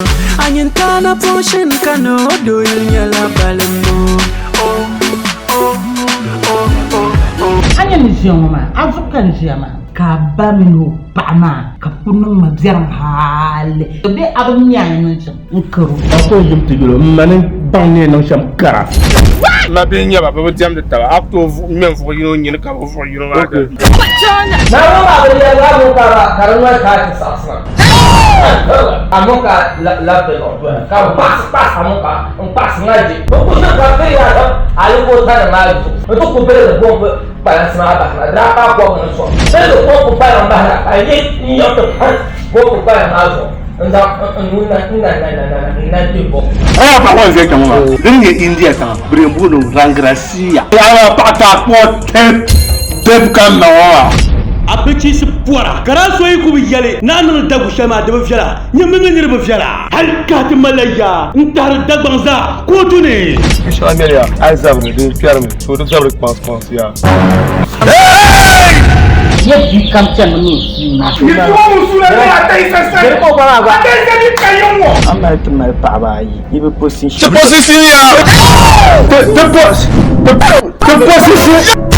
A nyintana portion kano doyil nyɛla balimbo. Oh, oh, oh, oh, oh. A nya ni ʒiya ŋɔ maa, a zuɣu ka n ʒiya maa. Ka a ba mini o paɣa maa ka bɛ ku niŋ ma biɛrim hali bee a bi mi a ni niŋ shɛm n-kar o. A ku yim ti yuli m ma ni baŋ ni yɛn niŋ shɛm kara. M mabihi n-nyɛ ba, bɛ bi diɛmdi taba. A ku tooi ŋme n-vuɣi yino nyini ka bɛ vuɣi yino maa gari. Naawuni maa bi yɛli a mo ka ka di noli ka a ti saɣisi ma. A mo ka labiti luɣi doli ka bi kpaɣisi kpaɣisi a mo ka n kpaɣisi ŋa je. N ku ʒiri ka piri yaa dam alikota nim maa zuɣu. N ti ku birigi bombu kpalansi maa bahi na. Di daa paai kom ni sɔŋ. Birigi bombu kpalaŋ bahi na ka n yi n yiɣi ti pari bombu kpalaŋ maa zuɣu n zaŋ n nuu na n na na na na n na gbi bombu. A yaa paɣa ŋɔ n ʒe kpɛŋɔ maa din nyɛ India tiŋa bɛ di yɛn booni o Rangrasiya. A yaa paɣa ti a kpuɣi tɛb tɛb ka n niŋ o maa. A bilichiisi pɔra, ka daa so yi ku bi yɛli ni a niŋdi dagu shɛli maa di bi viɛla, nyini mi ni di bi viɛla. Hal ka ti malila yaa n-tahiri Dagbaŋ zaa kootu ni. Shɛŋa mɛliya a yi zabiri di kpɛrimi, so di zabiri kpaŋsi kpaŋsi ya. Nyɛ bia kam chanimi ni o suuna. A mali ti mali paɣaba ayi, yi bi Ti position ya. Ti position.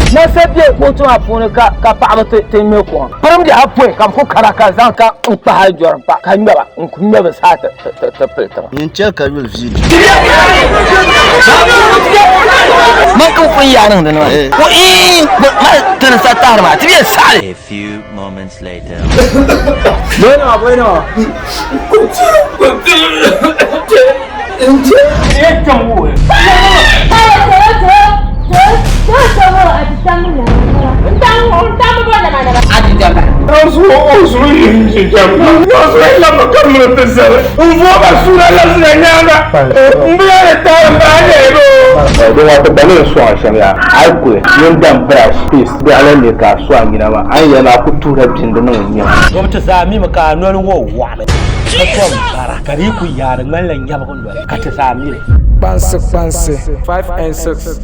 Nasa be kootu maa puuni ka ka paɣaba ti ti ŋmɛ kuɣa. Pirim biɛha pɔi ka bɛ ku kara ka zaŋ ka n kpahi jɔrim pa ka ŋmɛ ba n ku ŋmɛ bi saha ti ti ti pili tiŋa. Nyin chɛ ka yuli viidi. Man ka ku yaa niŋdi ni maa. Ku ii mali tini sa tahiri maa ti bɛ saɣali. A few moments later. Bueno, bueno. Din wato ba ni yɛn sɔŋ shɛm yaa a yi kuli nyin dam brush paste biɛɣu la ka a sɔ a nyina maa a ni yɛli maa a ku tuhila bindi niŋ n nyina. Domi ti zaa mimi ka a noli ŋɔ waɣimi ka tom bara ka di yi ku yaari ŋmanila nyɛbigu noli ka ti zaa mili. Kpansi kpansi 5 and 6.